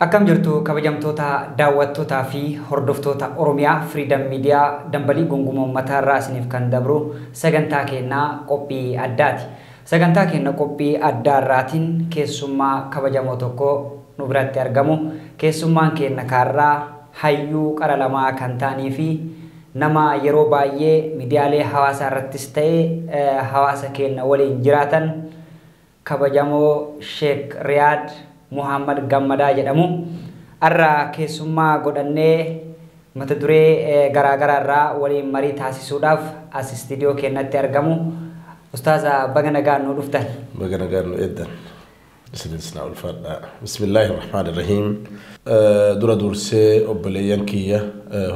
Akkam jirtu kabajamtoota daawwattootaa fi hordoftoota Oromiyaa Freedom Media dambalii gongumaa uummataa irraa isiniif kan dabru sagantaa keenyaa qophii addaati. Sagantaa keenya qophii addaa irraatiin keessummaa kabajamoo tokko nu biratti argamu. Keessummaan keenya kaarraa hayyuu qara lamaa kan ta'anii fi nama yeroo baay'ee miidiyaalee hawaasaa irrattis ta'e hawaasa keenya waliin jiraatan kabajamoo Sheek Riyaad Muhammad Gammadaa jedhamu. Har'a keessummaa godhannee mata duree garaagaraa irraa waliin marii taasisuudhaaf as istiidiyoo keenyatti argamu. Ustaaza, baga nagaan nu dhuftan. Baga nagaan nu eeddan. Isinis na ulfaadha. Bismillaahi Rahmaani Rahiim. Dura dursee obboleeyyan kiyya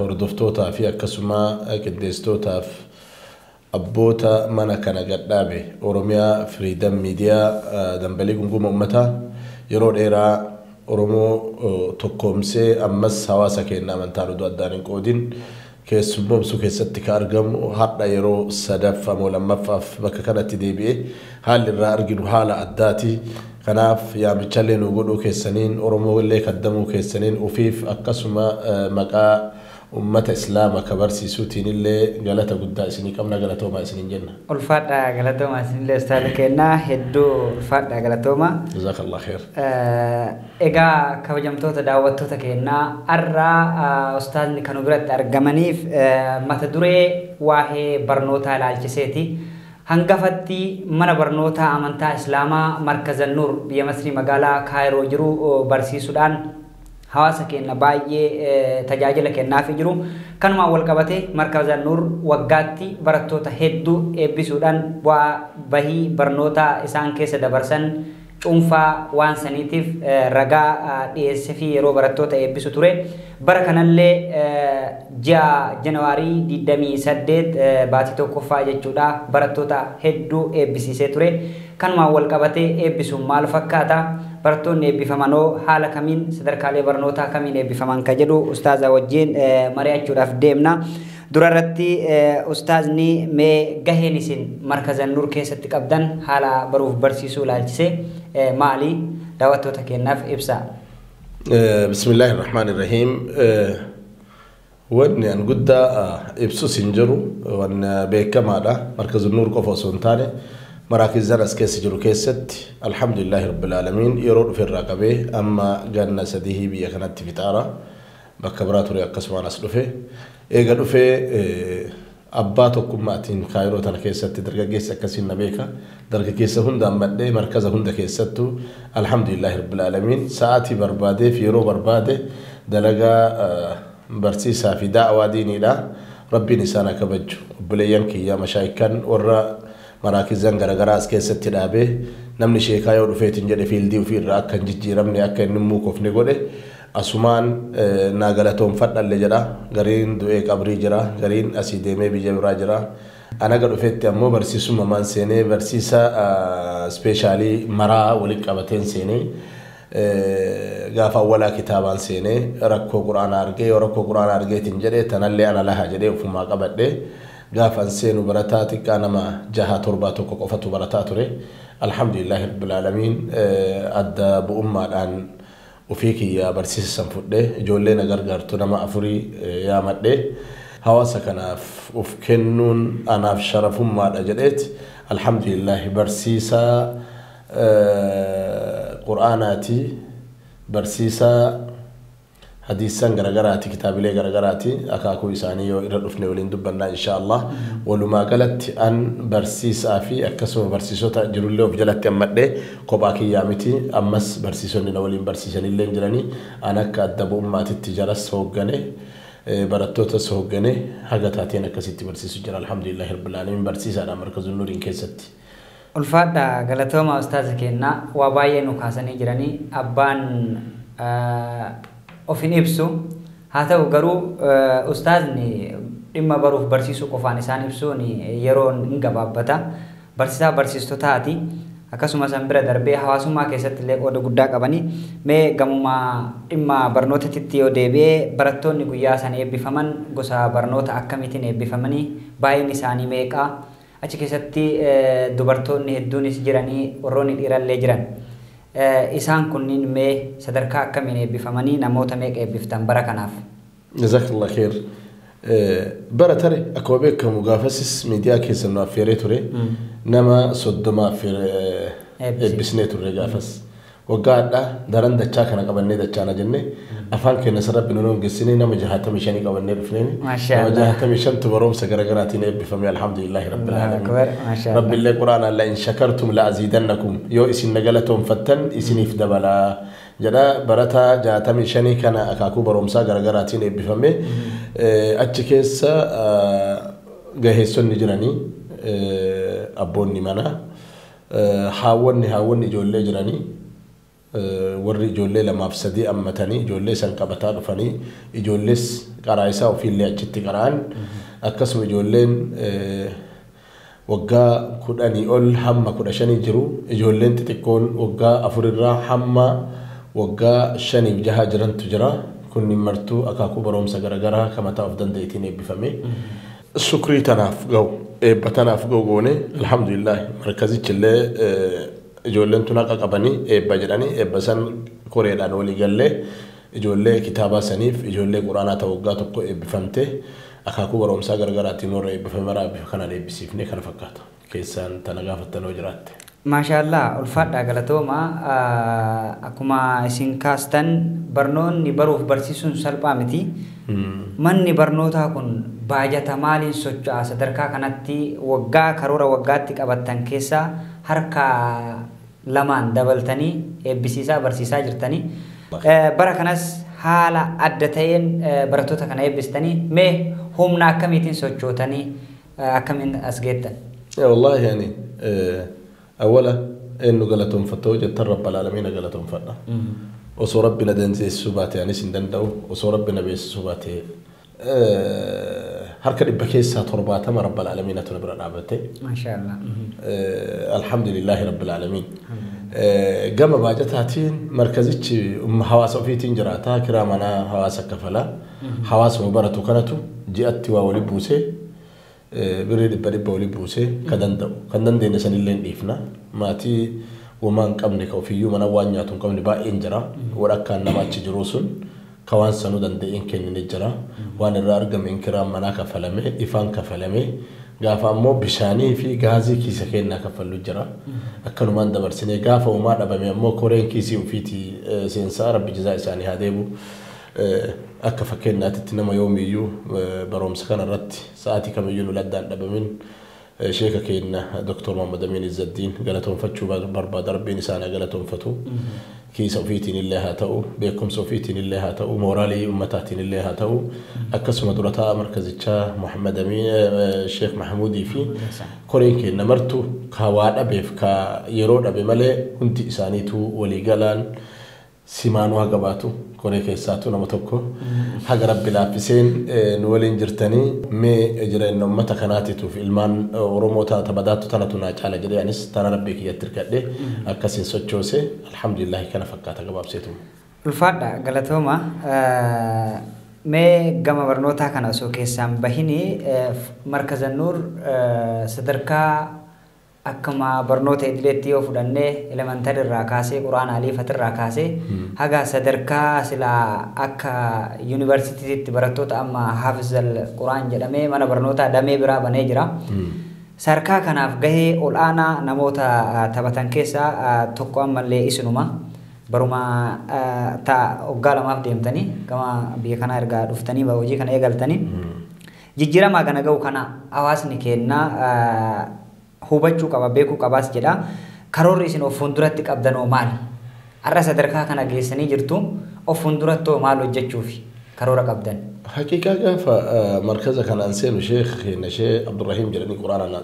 hordoftootaa fi akkasuma qindeessitootaaf abboota mana kana gadhaabe Oromiyaa Freedom Media dambalii gunguma uummataa yeroo dheeraa Oromoo tokkoomsee ammas hawaasa keenya amantaan oduu addaan hin qoodin keessummoomsuu keessatti ka argamu har'a yeroo sadaffaa moo lammaffaaf bakka kanatti deebi'ee haalli irraa arginu haala addaati. Kanaaf yaamichallee nu godhuu keessaniin Oromoo illee kaddamuu keessaniin ofiif akkasuma maqaa ummata Islaama ka barsiisuutiin illee galata guddaa isinii qabna, galatoomaa isiniin jenna. Ulfaadha, galatoomaa isinillee ustaaza keenyaa, hedduu ulfaadha, galatooma. Jazakallah khair. Egaa kabajamtoota daawwattoota keenyaa, har'a ustaazni kan nu biratti argamaniif mata duree waa'ee barnootaa ilaalchiseeti. Hangafatti mana barnootaa amantaa Islaamaa Markaza Nuur biyya Masrii magaalaa Kaayiroo jiru barsiisuudhaan hawaasa keenya baay'ee tajaajila kennaafii jiru. Kanumaan wal qabatee Markaza Nuur waggaatti barattoota hedduu eebbisuudhaan bu'aa bahii barnoota isaan keessa dabarsan cuunfaa waan saniitiif ragaa dhiyeessee fi yeroo barattoota eebbisu ture. Bara kanallee ji'a Janawaarii 28 baatii tokkoffaa jechuudha barattoota hedduu eebbisiisee ture. Kanumaan wal qabatee eebbisuun maal fakkaata? Barattoonni eebbifamanoo haala kamiin, sadarkaalee barnootaa kamiin eebbifaman ka jedhu ustaaza wajjin mari'achuudhaaf deemna. Dura irratti ustaazni mee gaheen isin Markaza Nuur keessatti qabdan haala baruuf barsiisuu ilaalchisee maali, daawwattoota keenyaaf ibsa. Bismillaahi Rahmaani Rahiim. Wanni an guddaa ibsus hin jiru, wanni beekamaadha. Markaza Nuur qofa osoo hin taane maraakizan as keessa jiru keessatti alhamdulillahi rabbil aalamiin yeroo dhufe irraa qabee amma ganna 3 biyya kanatti fixaara. Bakka biraa ture, akkasumaan as dhufe. Eega dhufee abbaa tokkummaatiin Kaayiroo tana keessatti dargaggeessa akkasiin na beeka. Dargaggeessa hunda ammadhee markaza hunda keessattuu alhamdulillahi rabbil aalamiin sa'aatii barbaadeef yeroo barbaade dalagaa barsiisaa fi daa'awaa diiniidha. Rabbiin isaan akka kabaju. Obboleeyyan kiyya mashaayikan warra maraakizan garaagaraa as keessatti dhaabee namni sheekaa yoo dhufeetiin jedhe fiildii ofii irraa akka hin jijjiiramne, akka inni muukofne godhe asumaan naa galatoonfadhalle jedha. Gariin du'ee qabrii jira, gariin asii deemee biyya biraa jira. Anaga dhufetti ammoo barsiisummaan seenee barsiisa specialii maraa walitti qabateen seenee gaafa awwalaa kitaabaan seenee rakkoo quraanaa argee, yoo rakkoo quraanaa argeetiin jedhee tanallee ana laha jedhee ofumaa qabadhee gaafa an seenu barataa xiqqaa nama jaha torbaa tokko qofatu barataa ture. Alhamdulillahi rabbil aalamiin adda bu'ummaadhaan ofii kiyya barsiisa san fudhee ijoollee na gargaartu nama afurii yaamadhee hawaasa kanaaf of kennuun anaaf sharafummaadha jedheeti alhamdulillahi barsiisaa qur'aanaati, barsiisaa hadiisan garagaraati, kitaabilee garagaraati, akaakuu isaanii yoo irra dhufne waliin dubbannaa insha Allah. Walumaa galatti an barsiisaa fi akkasuma barsiisota jirullee of jalatti ammadhee kophaa kiyyaa miti, ammas barsiisonni na waliin barsiisanillee jiranii an akka adda bu'ummaatitti jaras hooggane, barattootas hooggane, haga taateen akkasitti barsiisu jira. Alhamdulillahi rabbil aalamiin barsiisaadha Markazu Nuuriin keessatti. Ulfaadha, galatooma ustaaza keenyaa, waa baay'ee nu kaasanii jiranii. Abbaan of hin ibsu haa ta'u garuu ustaazni dhimma baruuf barsiisuu qofaan isaan ibsuun yeroon hin gabaabbata. Barsiisaa barsiistotaati. Akkasumas san bira darbee hawaasummaa keessatti illee qooda guddaa qabanii. Mee gamumaa dhimma barnootatti yoo deebi'ee, barattoonni guyyaa sana eebbifaman gosa barnoota akkamiitiin eebbifamanii, baay'inni isaanii meeqaa, achi keessatti dubartoonni hedduunis jiranii, warroonni dhiirallee jiran. Isaan kunniin mee sadarkaa akkamiin eebbifamanii namoota meeqa eebbiftan bara kanaaf? Jazakallah khair. Bara tare akkuma beekamu gaafasis miidiyaa keessan nu affeeree ture nama 30 affeeree eebbisnee turre gaafas. Waggaadha daran dachaa kana qabannee dachaana jenne afaan keenya sarara nu hongessinee nama 65 qabannee dhufneen nama 65 barumsa garaagaraatiin eebbifame alhamdulillahi rabbil alamin. Rabbillee quraana la in shakartum la azidannakum yoo isin nagalatoonfattan isiniif dabalaa jedha barata 65 kana akaakuu barumsaa garaagaraatiin eebbifame achi keessa gaheessonni jiranii abboonni mana haawwanni ijoollee jiranii warri ijoollee 2 fi 3 ammatanii ijoollee san qabataa dhufanii ijoollees qaraa isaa ofiillee achitti qara'an akkasuma ijoolleen waggaa 10 ol hamma 15 jiru ijoolleen xixiqqoon waggaa 4 irraa hamma waggaa 5 fi 6 jirantu jira kunniin martuu akaakuu barumsa garaagaraa kan mataa of danda'eetiin eebbifame. Shukrii tanaaf ga'u eebba tanaaf ga'u goone alhamdulillah markazichillee ijoolleen tun haqa qabanii eebba jedhanii eebba san koreedhaan walii gallee ijoollee kitaabaa saniif ijoollee quraanaa ta'u waggaa tokko eebbifamte akaakuu barumsaa garaagaraatiin warra eebbifame maraa bifa kanaan eebbisiifne kana fakkaata keessaan tana gaafattanoo jiraatte. Maashaallah ulfaadhaa galatooma akkuma isin kaastan barnoonni baruuf barsiisuun salphaa miti. Manni barnootaa kun baajata maaliin socho'a sadarkaa kanatti waggaa karoora waggaatti qabattan keessaa harka 2 dabaltanii eebbisiisaa barsiisaa jirtanii. Bara kanas haala adda ta'een barattoota kana eebbistanii mee humna akkamiitiin sochootanii akkamiin as geettan? Wallaahi yani أولا إنه قالتهم فتوجه رب العالمين قالتهم فنا وصو ربنا دنزي السبات يعني سندندو وصو ربنا بيس السبات هركل بكيسة تربات ما رب العالمين تنبر العبتي ما شاء الله الحمد لله رب العالمين جمع باجتاتين مركزيتش أم حواس وفيتين جراتها كرامنا حواس كفلا حواس مبارة كانتو جاءت وولي بوسي بريد بريد بولي بوسي كدندو كدندي نسان اللين إفنا ماتي وما نقبنك وفيو من وانياتون قبني با إنجرا وركان نماتش جروسون كوان سنو دندي إنكن نجرا وان الرارقم إنكرام منا كفلمي إفان كفلمي غافا مو بشاني في غازي كيسا كينا كفلو جرا أكنو مان دبر سنة غافا وما دبمي مو كورين كيسي وفيتي سينسا ربي جزاء ساني هاديبو akka fakkeenyaatti nama yoomiyyuu barumsa kana irratti sa'aatii kamiyyuu nu laddaan dhabamin sheeka keenya Dr. Muhammad Amin Izzaddiin galatoonfachuu barbaada rabbiin isaanii galatoonfatu kiisa ofiitiin illee haa ta'u beekumsa ofiitiin illee haa ta'u mooraalii ummataatiin illee haa ta'u akkasuma durataa markazichaa Muhammad Amin Sheekh Mahmuudii fi koreen keenya martu ka waa dhabeef ka yeroo dhabe malee hundi isaaniitu walii galaan simaanuu haga baatu koree keessaatu nama tokko haga rabbi laaffiseen nu waliin jirtanii mee jireenya uummata kanaatiituuf ilmaan Oromoo taata badaattu tanatu naa caala jedhee anis tana rabbii kiyyatti hirkadhe akkasiin sochoose alhamdulillahi kana fakkaata gabaabseetu. Ulfaadha galatooma mee gama barnootaa kana osoo keessaan bahini markaza Nuur sadarkaa akkuma barnoota idileetti yoo fudhannee elementarii irraa kaasee quraana aliifat irraa kaasee haga sadarkaa silaa akka yuunivarsiitiitti barattoota amma haafizal quraan jedhamee mana barnootaa damee biraa banee jira. Sadarkaa kanaaf gahee ol'aanaa namoota taphatan keessaa tokko ammallee isinuma baruma waggaa 2 deemtanii gama biyya kanaa ergaa dhuftanii hojii kana eegaltanii jijjiiramaa kana ga'u kana hawaasni keenna hubachuu qaba beekuu qabaas jedha karoorri isin of fuulduratti qabdanoo maali har'a sadarkaa kana geessanii jirtu of fuulduratti maal hojjechuuf karoora qabdan Haqiiqaa gaafa markaza kanaan seenu sheekh keenya Sheekh Abdurrahiim jedhanii quraana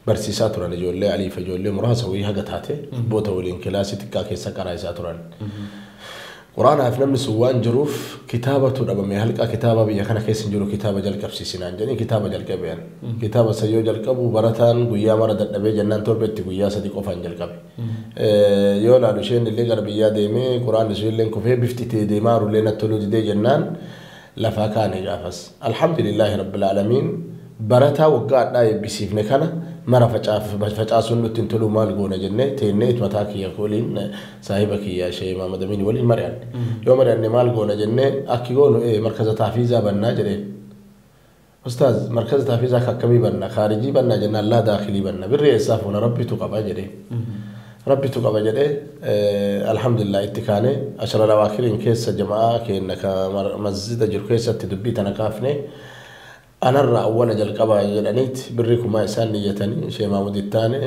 barsiisaa turan ijoollee aliif ijoollee muraasa wayii haga taate abboota waliin kilaasii xiqqaa keessa qaraa isaa turan. Quraanaaf namni sun waan jiruuf kitaabatu dhabame halqaa kitaaba biyya kana keessa hin jiru kitaaba jalqabsiisinaan jedhanii kitaaba jalqabeen. Kitaaba san yoo jalqabu barataan guyyaa mara dadhabee jennaan torbetti guyyaa 3 qofaan jalqabe. Yoo laalu isheen illee gara biyyaa deemee quraanni sun illee kufee bifti ta'ee deemaa rullee natti toluu didee jennaan lafaa kaane gaafas. Alhamdulillaahi rabbil aalamiin barataa waggaa addaa eebbisiifne kana mara facaasuun nutti hin tolu maal goona jennee teennee mataa kiyya waliin saahiba kiyya Shee Mahamad Amiin waliin mari'anne. Yoo mari'anne maal goona jennee akki goonu markaza taafiizaa bannaa jedheen. Ustaaz markaza taafiizaa akkamii banna khaarijii bannaa jennaan laa daakilii banna birri eessaa fuuna rabbitu qaba jedhee. Rabbitu qaba jedhee alhamdulillah itti kaanee ashara lawaakiriin keessa jama'aa keenya ka masjida jiru keessatti dubbii tana kaafnee anarra awwala jalqabaa jedhaniit birri kumaa isaan niyyatanii Shee Maamud ittaane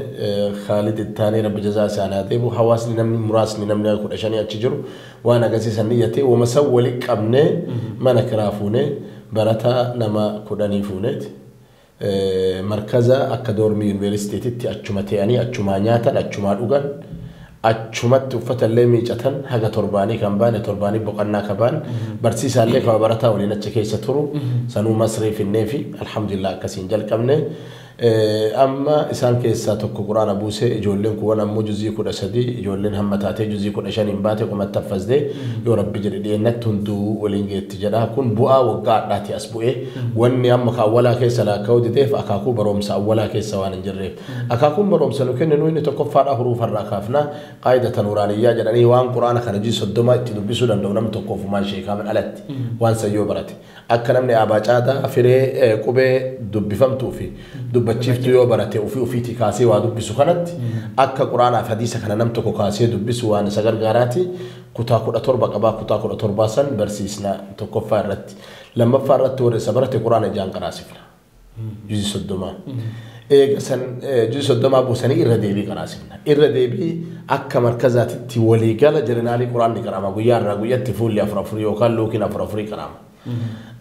Khaalid ittaane rabbi jazaa isaanii haa deebi'u hawaasni namni muraasni namni 15 achi jiru waan agarsiisan niyyatee wama san wali qabnee mana kiraa fuunee barataa nama 10 fuuneeti. Markaza akka doormii yuunivarsiitiitti achuma ta'anii achumaa nyaatan achumaa dhugan achumatti uffata illee miicatan haga torbaanii kan baane torbaanii boqonnaa kan baane barsiisaallee kama barataa waliin achi keessa turu sanuu masrii finnee fi alhamdulillah akkasiin jalqabne. Amma isaan keessaa tokko quraana buusee ijoolleen kuwwan ammoo juzii 13 ijoolleen hamma taatee juzii 15 hin baate qomatti affasdee yoo rabbi jedhe dhiyeennatti hunduu waliin geetti jedha. Kun bu'aa waggaa addaati as bu'ee wanni amma ka awwalaa keessa laakka'uu dideef akaakuu barumsa awwalaa keessa waan hin jirreef. Akaakuun barumsa nu kenninu inni tokkoffaadhaa huruufarraa kaafnaa qaayidata nuuraaniyyaa jedhanii waan quraana kana juzii 30 itti dubbisuu danda'u namni tokko ofumaan sheekaaman alatti waan sayyoo barate. Akka namni aabaa caadaa firee qubee dubbifamtuu fi dubbachiiftuu yoo barate ofii ofiitii kaasee waa dubbisu kanatti akka quraanaaf hadiisa kana nam tokko kaasee dubbisu waan isa gargaaraati. Kutaa 17 qabaa kutaa 17 san barsiisna tokkoffaa irratti. Lammaffaa irratti warra isa barate quraana ijaan qaraasifna. Juzii 30. Eega san juzii 30 buusanii irra deebii qaraasifna. Irra deebii akka markazaatitti waliigala jirenaalii quraanni qarama guyyaa irraa guyyatti fuulli 4 yookaan luukiin 4 qarama.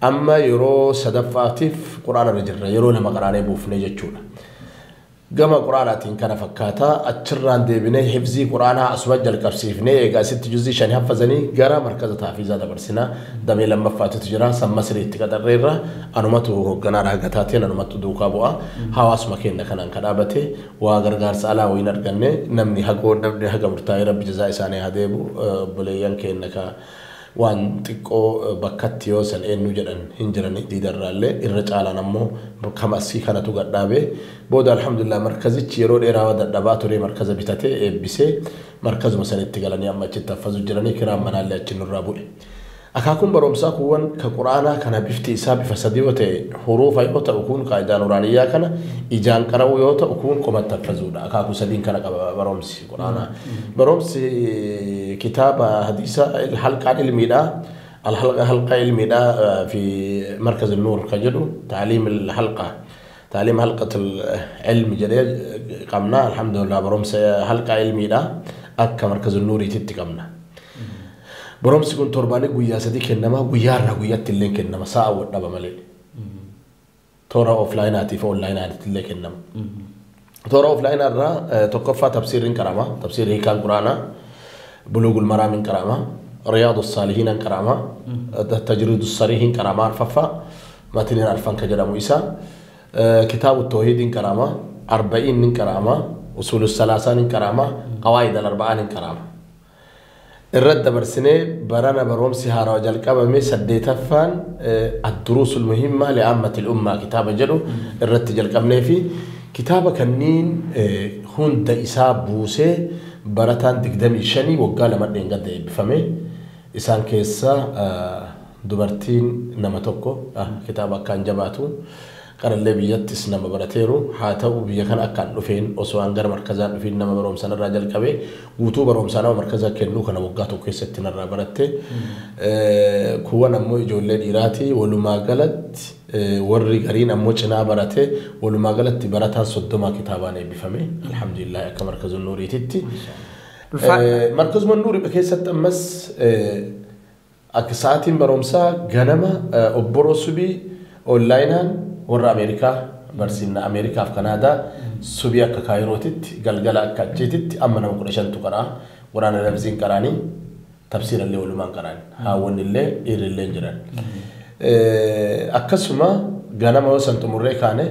Amma yeroo sadaffaatiif quraana irra jirra yeroo lama qaraanee buufnee jechuudha. Gama quraanaatiin kana fakkaataa achirraan deebinee hifzii quraanaa asuma jalqabsiifnee egaa asitti juzii 5 haffazanii gara markaza taafiizaa dabarsinaa damee lammaffaatitu jira san masriitti qaxarreerra anumatu hoogganaa raagataatiin anumatu duukaa bu'a hawaasuma keenya kanaan ka dhaabate waa gargaarsa alaa wayiin arganne namni hagoo namni haga murtaa'ee rabbi jazaa isaanii haa deebu obboleeyyan keenya ka waan xiqqoo bakkatti yoo san eenyu jedhan hin jiran diidarraallee irra caalaan ammoo kama asii kanatu gadhaabe booda alhamdulillah markazichi yeroo dheeraa dadhabaa ture markaza bitatee eebbisee markazuma sanitti galanii amma achitti haffazu jiranii kiraan manaallee achi nurraa bu'e. Akaakuun barumsaa kuuwwan ka quraanaa kana bifti isaa bifa sadii yoo ta'e huruufa yoo ta'u kun qaayidaa nuraaniyyaa kana ijaan qara'uu yoo ta'u kun qomatti haffazuudha. Akaakuu sadiin kana qaba barumsi quraanaa. Barumsi kitaaba hadiisa halqaan ilmiidha. الحلقة حلقة علمية في مركز النور كجدو تعليم الحلقة تعليم حلقة العلم جديد قمنا الحمد لله برمس حلقة علمية أكا مركز النور يتتقمنا برمس كون ترباني قويا صديق إنما قويا قويا تلين إنما ساعة ودبا ملي تورا أوفلايناتي فأونلايناتي تلين إنما تورا أوفلاين الرا تقفى تفسير كرامة تفسير هيكال قرآن بلوغ المرام كرامة رياض الصالحين كرامة التجريد الصريح كرامة عرفة ما تنين عرفان كجرام إيسا كتاب التوحيد كرامة 40 كرامة أصول الثلاثة كرامة قواعد الأربعة كرامة الرد برسنة برانا برومسي هارا جالكابا ميسا ديتفان الدروس المهمة لعامة الأمة كتاب جلو الرد جالكاب في كتابة كنين هند إساب بوسي براتان دقدمي شني وقال مدين قد بفمي إسان كيسا دبرتين نما توكو كتابة كان جباتو قال اللي بيتس نما براتيرو حاتو بيا كان أكان لفين أسوان غير مركزان لفين نما بروم سنة الرجال كبي وتو بروم سنة ومركزا كنو كان وقاتو كيستين الرابرتي كوانا مو جولين إيراتي ولما قالت وري قرين أمو چنا براتي ولما قالت براتان صدما كتاباني بفمي الحمد لله كمركز النوري تتي مركز من النوري بكيست أمس أكساتين برومسا غنما أبروسبي أونلاينان ورا أمريكا برسينا أمريكا في كندا سوبيا كايروتيت قلقلة كاتشيتيت أما أنا مقرشان تقرأ ورانا لفزين قراني تفسير اللي ولمان قراني هاون اللي إير اللي جران أكسما غنما وسنت مريكانه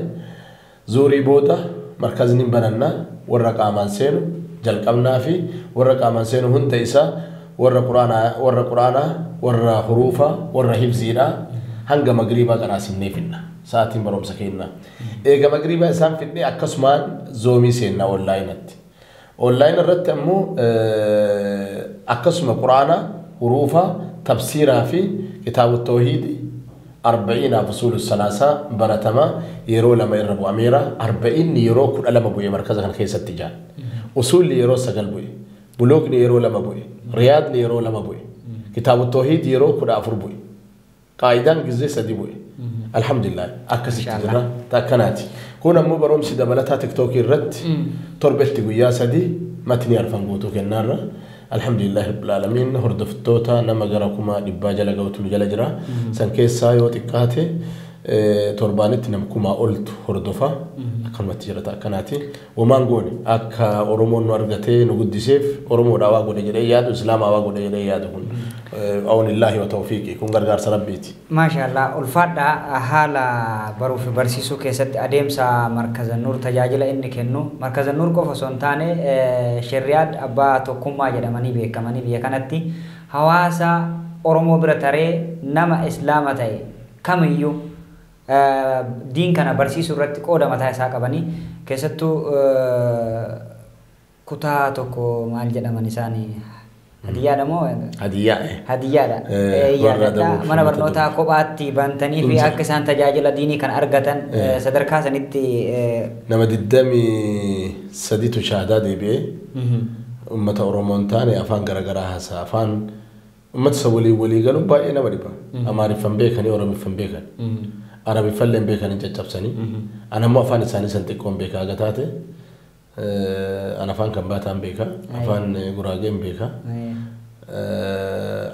زوري بودا مركز نبننا ورا قامان سينو جلقمنا في ورا قامان سينو هند إسا ورا قرانا ورا قرانا ورا حروفا ورا حفظينا هنگا مغربا قراسين نيفنا Sa'aatiin barumsa kennaa. Eega magriibaa isaan fidnee akkasumaan zoomii seennaa onlaayinatti. Onlaayin irratti ammoo akkasuma quraana, huruufa, tafsiiraa fi kitaaba tawhiidii 40 fusuulu salaasaa baratamaa yeroo 2 irra bu'ameera. 40 yeroo 12 bu'e markaza kana keessatti ijaan. Usuulli yeroo 9 bu'e. Buluugni yeroo 2 bu'e. Riyaadni yeroo 2 bu'e. Kitaaba tawhiidii yeroo 14 bu'e. Qaayidaan gizee 3 bu'e. Alhamdulillah akkasitti jira takkanaati. Kun ammoo barumsi dabalataa tiktookii irratti torbetti guyyaa 3 matni arfan guutuu kennaarra. Alhamdulillah rabbil aalamiin hordoftoota nama gara 100,000 jala ga'utu nu jala jira. San keessaa yoo xiqqaate torbaanitti nama 1000 oltu hordofa. Akkanumatti jira takkanaati. Womaan goone akka Oromoon nu argatee nu guddiseef Oromoodhaa waa godhe jedhee yaadu Islaamaa waa godhe jedhee yaadu kun awwanillahi wa tawfiiqi kun gargaarsa Rabbiiti. Maashaallah ulfaadhaa haala baruu fi barsiisuu keessatti adeemsa Markaza Nuur tajaajila inni kennu Markaza Nuur qofa osoo hin taane Sheriyaad abbaa tokkummaa jedhamanii beekamanii biyya kanatti hawaasa Oromoo bira taree nama Islaama ta'e kamiyyuu diin kana barsiisuu irratti qooda mataa isaa qabanii keessattuu kutaa tokko maal jedhaman isaanii hadiyyaadha moo? Hadiyyaa. Hadiyyaadha. Mana barnootaa kophaatti bantanii fi akka isaan tajaajila diinii kan argatan sadarkaa sanitti nama 23tu shaadaa deebi'ee uummata Oromoon taane afaan garaagaraa haasa'a afaan uummata isa walii galuun baay'ee nama dhiba. Amaariffan beekanii Oromiffan beekan. Arabiffallee beekanii caccabsanii. Ana immoo afaan isaanii san xiqqoon beekaa haga taate. Ana afaan Kambaataan beeka, afaan Guraageen beeka,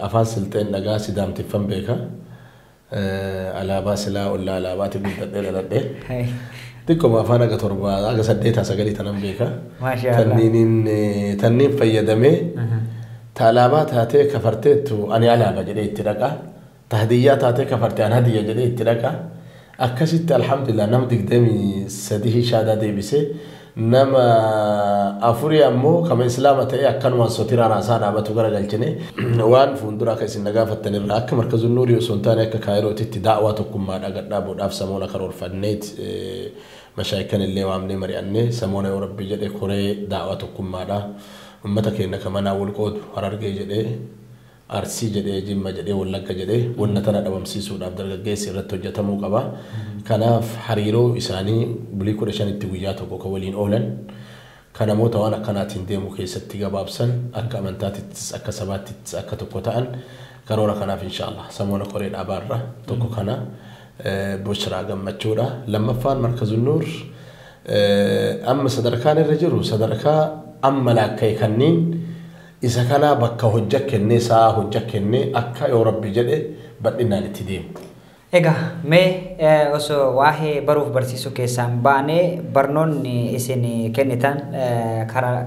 afaan Silxeen dhagaa Sidaamtiffan beeka. Alaabaa silaa ollaa alaabaatti guddadhee dhaladhee. Xiqqooma afaan haga 7 haga 8 9 tanan beeka. Tanniin fayyadamee ta alaabaa taatee kafarteettu ani alaaba jedhee itti dhaqa. Ta hadiyyaa taatee kafarte ani hadiyya jedhee itti dhaqa. Akkasitti alhamdulillah nama 23 shaadaa deebisee nama 4 ammoo kama Islaama ta'e akkanumaan sotiraan haasaa dhaabatu garagalchine waan fuuldura akka isin nagaafattan irraa akka Markaza Nuurii osoo hin taane akka Kaayirootitti daawaa tokkummaadha gadhaabuudhaaf samoona karoorfanneet mashaayikan illee waamnee mari'annee samoona yoo Rabbi jedhe koree daawaa tokkummaadha uummata keenya ka manaa wal qoodu Harargee jedhee Arsii jedhee Jimma jedhee Wallagga jedhee wanna tana dhabamsiisuudhaaf dargaggeessi irratti hojjetamuu qaba. Kanaaf hariiroo isaanii bulii 15tti guyyaa tokko kan waliin oolan kan namoota waan akkanaatiin deemu keessatti gabaabsan akka amantaatittis akka sabaatittis akka tokko ta'an karoora kanaaf inshaallah samoona koree dhaabaarra tokko kana Bushraa gammachuudha. Lammaffaan Markaza Nuur amma sadarkaan irra jiru sadarkaa amma laakka'e kanneen isa kana bakka hojja kennee sa'a hojja kennee akka yoo Rabbi jedhe bal'inaan itti deemu. Egaa mee osoo waa'ee baruuf barsiisuu keessaan baanee barnoonni isin kennitan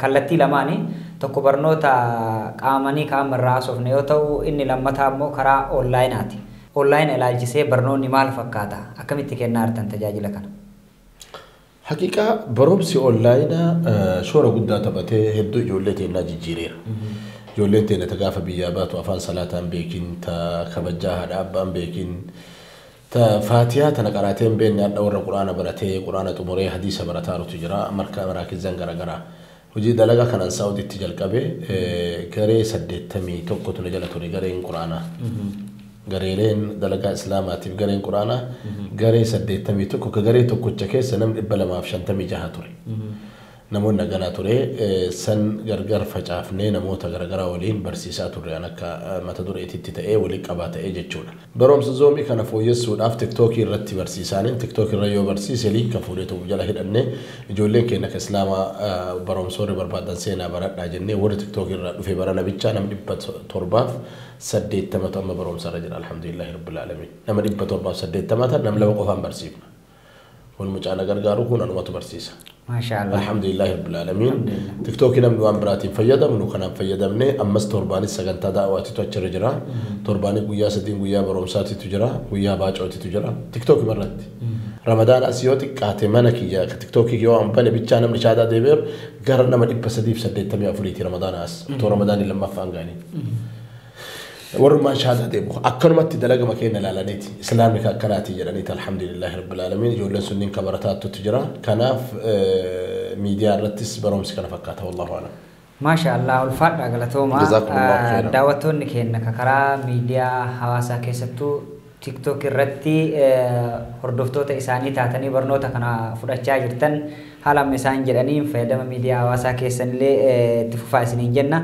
kallattii lamaanii tokko barnoota qaamanii qaama irraa haasofne yoo ta'u inni lammataa immoo karaa onlaayinaati. Onlaayina ilaalchisee barnoonni maal fakkaata? Akkamitti kennaa jirtan tajaajila kana? Haqiiqaa barumsi onlaayinaa shoora guddaa taphatee hedduu ijoollee teennaa jijjiireera. Ijoolleen teenya ta gaafa biyyaa baatu afaan salaataan beekin, ta kabajaa haadha abbaan beekin, ta faatiyaa tana qaraatee hin beekne hadha warra quraana baratee quraana xumuree hadiisa barataarutu jira markaa maraakizan garaagaraa. Hojii dalagaa kanaan Saawuditti jalqabee garee 81 na jala ture gareen quraanaa. Gareeleen dalagaa Islaamaatiif gareen quraanaa garee 81 ka garee tokkocha keessa namni 256 ture. Namoonni akkanaa ture san gargar facaafnee namoota garagaraa waliin barsiisaa turre akka mata dureetitti ta'ee waliin qabaa ta'ee jechuudha. Barumsa zoomii kana fooyyessuudhaaf tiktookii irratti barsiisaaniin tiktookii irra yoo barsiise liinka fuudhee tokko jala hidhannee ijoolleen keenya akka Islaamaa barumsoonni barbaadan seenaa baradhaa jennee warri tiktookii irraa dhufe barana bichaa nama 780 amma barumsa irra jira alhamdulillahi rabbil aalamiin. Nama 780 nama 2 qofaan barsiifna. Kun mucaa na gargaaru kun anumatu barsiisa. Maashaallah. Alhamdulillahi rabbil aalamiin. Tiktookii namni waan biraatiin fayyadamnu kanaan fayyadamnee ammas torbaanis sagantaa daawwaatitu achirra jira. Torbaanis guyyaa 3 guyyaa barumsaatitu jira. Guyyaa baacootitu jira. Tiktookii irratti. Ramadaan as yoo xiqqaate mana kiyya tiktookii yoo an bane bichaa namni shaadaa deebi'eeru gara nama 384 Ramadaan as. Otoo Ramadaanii lammaffaan ga'anii. Warrummaan shahaadaa deemu akkanumatti dalagama keenya ilaalaniiti. Islaamni ka akkanaati jedhaniiti alhamdulillahi rabbil aalamiin ijoolleen sunniin ka barataattutu jira. Kanaaf miidiyaa irrattis barumsi kana fakkaata wallahu a'lam. Maasha Allah ulfaadha galatooma. Jazakumullahu khairan. Daawwattoonni keenya ka karaa miidiyaa hawaasaa keessattuu TikTok irratti hordoftoota isaanii taatanii barnoota kana fudhachaa jirtan haala amma isaan jedhaniin fayyadama miidiyaa hawaasaa keessanillee itti fufaa isiniin jenna.